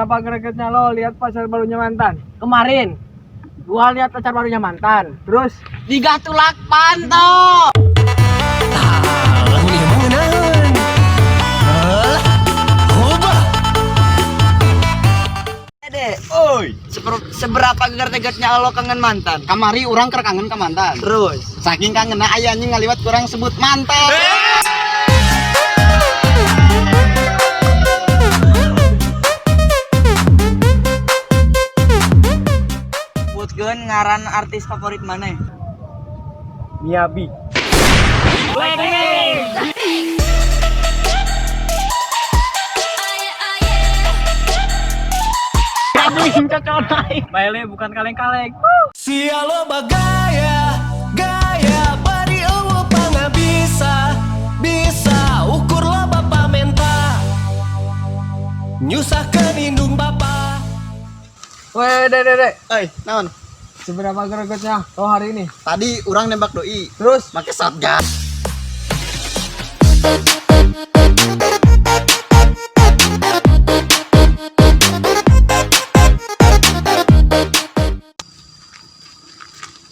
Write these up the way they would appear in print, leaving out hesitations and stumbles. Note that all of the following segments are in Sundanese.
Seberapa gregetnya lo lihat pacar barunya mantan? Kemarin gua lihat pacar barunya mantan. Terus Digatulak panto. Lamun ieu mah ngeunaheun. Alah, hoba. Dek, Oi, seberapa gregetnya lo kangen mantan? kamari urang keur kangen ka mantan. Terus Saking kangenna aya anjing ngaliwat kurang sebut mantan. Sebutkeun ngaran artis favorit mana? Miyabi. Baile bukan kaleng-kaleng. Sia loba gaya, gaya bari eueuh pangabisa, bisa ukur loba pamenta. Nyusahkeun indung bapa. Weh, dek, dek, dek. Oi, naon? Seberapa gregetnya lo hari ini? Tadi urang nembak doi, Terus make shotgun.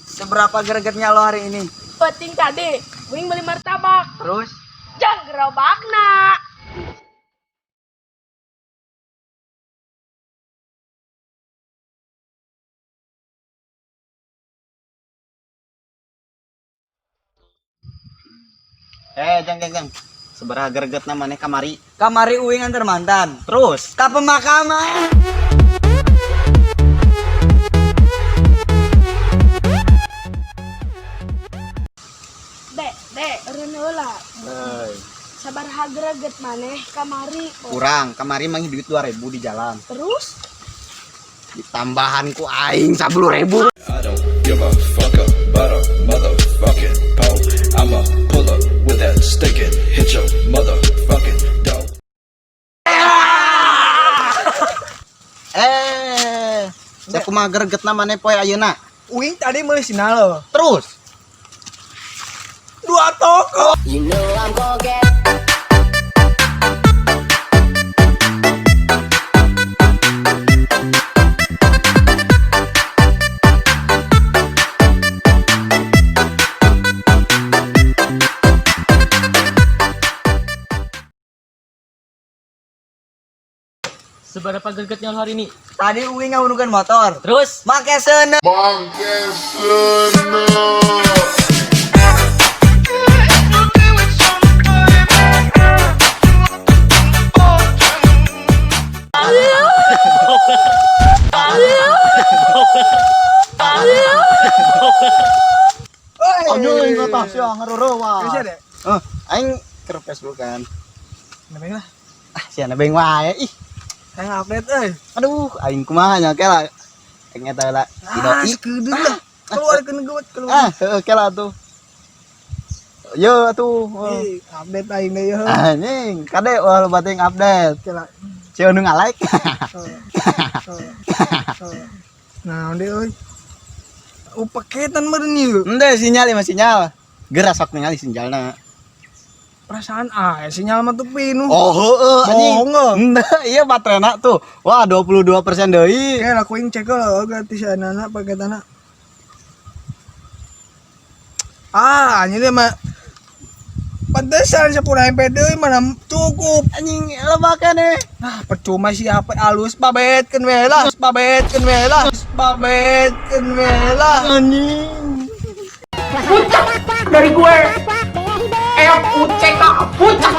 Seberapa gregetnya lo hari ini? Penting tadi, wing beli martabak. Terus Jangan gerobakna. Jang jang jang. Seberapa gregetna maneh kamari? Kamari uing antar mantan. Terus Ka pemakaman. Dek, dek, eureun heula. Euy, Sabaraha greget maneh kamari. urang kamari manggih duit 2000 di jalan. Terus Ditambahan ku aing 10.000. I don't give a fuck about a motherfucking pole. I'ma pull up with that stick and hit your motherfucking door. Saya kumaha gregetna maneh poe ayeuna? Uing tadi meuli sindal lo. Terus 2 toko. Seberapa gregetnya lo hari ini? Tadi uing ngabunuhkeun motor. Terus Make seuneu. Anjing kata sia ngarureuwa. Bisa dek. Eh, aing keur Facebook kan. Nebeng lah. Ah, sia nebeng wae ih. Saya update euy. Aduh, aing kumaha nya kela. Aing eta lah si Ah, doi. sekedeung lah. Keluarkeun geuwet keluar. Ah, heueuh kela tuh. Yo atuh. Ih, update aing deui heuh. Anjing, kade wah loba teuing update. Kela. Sia nu nga-like. Nah, deui euy. Oh, paketan meureun ieu. Henteu sinyal ieu mah sinyal. Geura sok ningali sinyalna. Perasaan ah, sinyal mah tuh pinuh. Oh, heueuh anjing. Bohong, euy. Henteu, iya baterena tuh. Wah, 22% deui. Kayak aku yang cek lah gratis anak paketan. Ah, anjing mah pantesan 10 MP deui mana cukup. Anjing, loba keneh. Nah, percuma sih HP alus babetkeun we lah, babetkeun we lah, babetkeun we lah. Anjing. Dari gue. F U C K pucak.